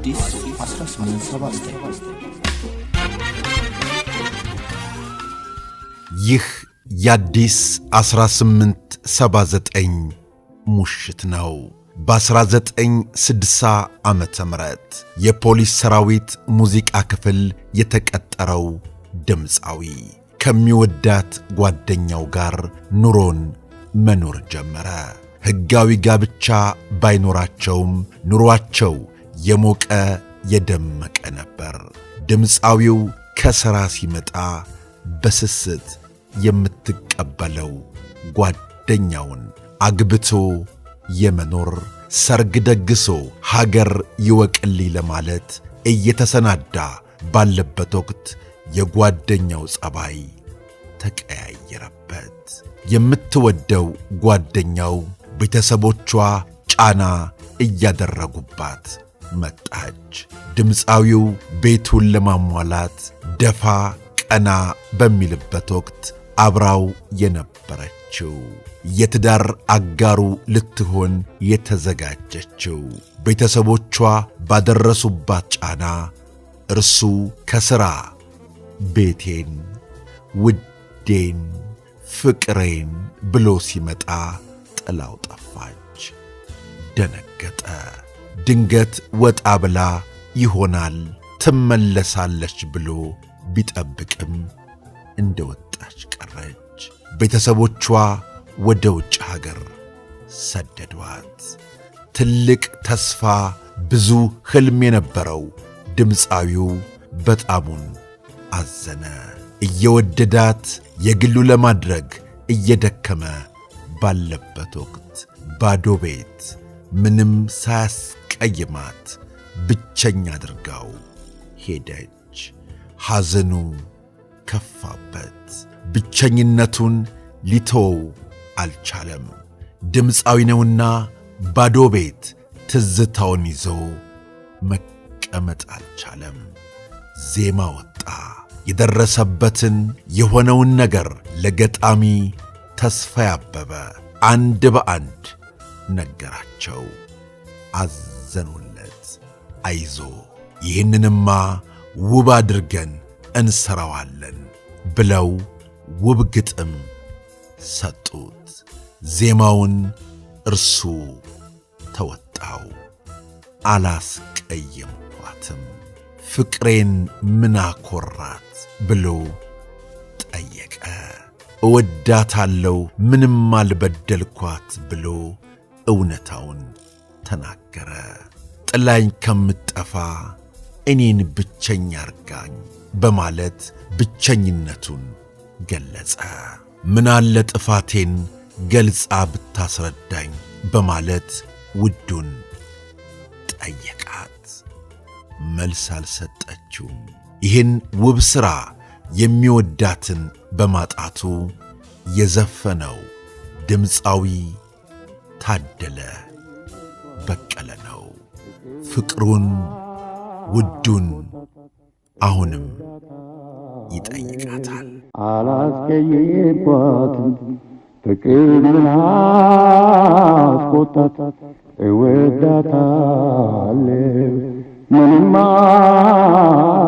አዲስ 1879። ይህ የአዲስ 1879 ሙሽት ነው። በ1960 ዓመተ ምህረት የፖሊስ ሰራዊት ሙዚቃ ክፍል የተቀጠረው ድምፃዊ ከሚወዳት ጓደኛው ጋር ኑሮን መኖር ጀመረ። ሕጋዊ ጋብቻ ባይኖራቸውም ኑሮአቸው የሞቀ የደመቀ ነበር። ድምፃዊው ከሥራ ሲመጣ በስስት የምትቀበለው ጓደኛውን አግብቶ የመኖር ሰርግ ደግሶ ሀገር ይወቅልኝ ለማለት እየተሰናዳ ባለበት ወቅት የጓደኛው ጸባይ ተቀያየረበት። የምትወደው ጓደኛው ቤተሰቦቿ ጫና እያደረጉባት መጣች። ድምፃዊው ቤቱን ለማሟላት ደፋ ቀና በሚልበት ወቅት አብራው የነበረችው የትዳር አጋሩ ልትሆን የተዘጋጀችው ቤተሰቦቿ ባደረሱባት ጫና እርሱ ከሥራ ቤቴን፣ ውዴን፣ ፍቅሬን ብሎ ሲመጣ ጥላው ጠፋች። ደነገጠ። ድንገት ወጣ ብላ ይሆናል ትመለሳለች ብሎ ቢጠብቅም እንደ ወጣች ቀረች። ቤተሰቦቿ ወደ ውጭ ሀገር ሰደዷት። ትልቅ ተስፋ፣ ብዙ ሕልም የነበረው ድምፃዊው በጣሙን አዘነ። እየወደዳት የግሉ ለማድረግ እየደከመ ባለበት ወቅት ባዶ ቤት ምንም ሳያስቀይማት ብቸኛ አድርጋው ሄደች። ሐዘኑ ከፋበት። ብቸኝነቱን ሊተወው አልቻለም። ድምፃዊ ነውና ባዶ ቤት ትዝታውን ይዞ መቀመጥ አልቻለም። ዜማ ወጣ። የደረሰበትን የሆነውን ነገር ለገጣሚ ተስፋዬ አበበ አንድ በአንድ ነገራቸው። አዘኑለት። አይዞ ይህንንማ ውብ አድርገን እንሰራዋለን ብለው ውብ ግጥም ሰጡት። ዜማውን እርሱ ተወጣው። አላስቀየምኳትም፣ ፍቅሬን ምን አኮራት ብሎ ጠየቀ። እወዳታለሁ፣ ምንም አልበደልኳት ብሎ እውነታውን ተናገረ። ጥላኝ ከምጠፋ እኔን ብቸኛ አርጋኝ በማለት ብቸኝነቱን ገለጸ። ምናለ ጥፋቴን ገልጻ ብታስረዳኝ በማለት ውዱን ጠየቃት። መልስ አልሰጠችውም። ይህን ውብ ሥራ የሚወዳትን በማጣቱ የዘፈነው ድምፃዊ ታደለ በቀለ ነው። ፍቅሩን ውዱን አሁንም ይጠይቃታል። አላስቀየምኳትም፣ ፍቅር ምን አስቆጣት? እወዳታለሁ፣ ምንም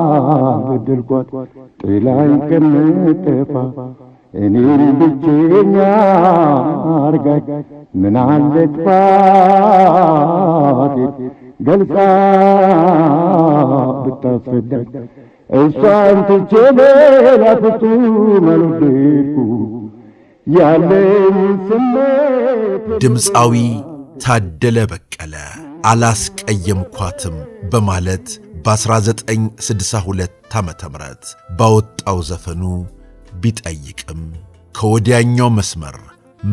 አልበደልኳት። ጥላኝ ከምጠፋ እኔን ብቸኛ አርጋኝ ምን አለ ጥፋቴ ገልጻ ብታስረዳኝ። እሷን ትቼ ሌላ ፍጹም አልወደድኩም ያለኝ ስሜት። ድምፃዊ ታደለ በቀለ አላስቀየምኳትም በማለት በ1962 ዓ ም ባወጣው ዘፈኑ ቢጠይቅም ከወዲያኛው መስመር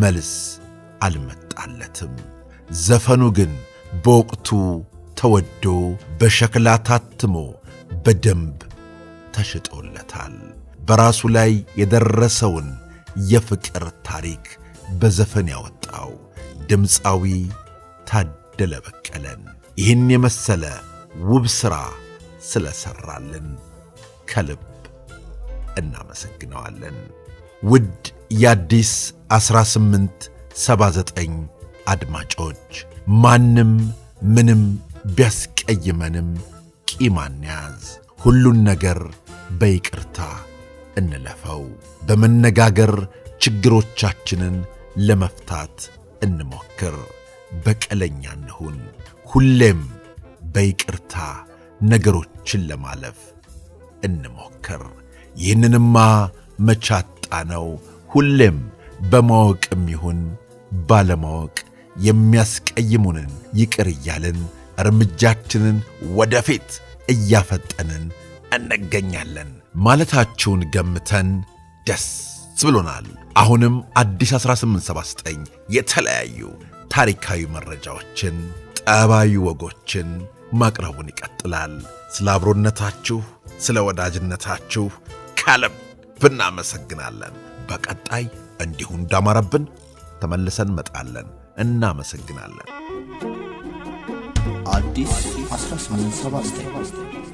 መልስ አልመጣለትም። ዘፈኑ ግን በወቅቱ ተወዶ በሸክላ ታትሞ በደንብ ተሽጦለታል። በራሱ ላይ የደረሰውን የፍቅር ታሪክ በዘፈን ያወጣው ድምፃዊ ታደለ በቀለን ይህን የመሰለ ውብ ሥራ ስለሠራልን ከልብ እናመሰግነዋለን። ውድ የአዲስ 1879 አድማጮች፣ ማንም ምንም ቢያስቀይመንም ቂም አንያዝ። ሁሉን ነገር በይቅርታ እንለፈው። በመነጋገር ችግሮቻችንን ለመፍታት እንሞክር። በቀለኛ እንሁን። ሁሌም በይቅርታ ነገሮችን ለማለፍ እንሞክር። ይህንንማ መቻጣ ነው። ሁሌም በማወቅም ይሁን ባለማወቅ የሚያስቀይሙንን ይቅር እያልን እርምጃችንን ወደፊት እያፈጠንን እንገኛለን ማለታችሁን ገምተን ደስ ብሎናል። አሁንም አዲስ 1879 የተለያዩ ታሪካዊ መረጃዎችን፣ ጠባዩ ወጎችን ማቅረቡን ይቀጥላል። ስለ አብሮነታችሁ፣ ስለ ወዳጅነታችሁ ከልብ እናመሰግናለን። በቀጣይ እንዲሁ እንዳማረብን ተመልሰን እንመጣለን። እናመሰግናለን። አዲስ 1879።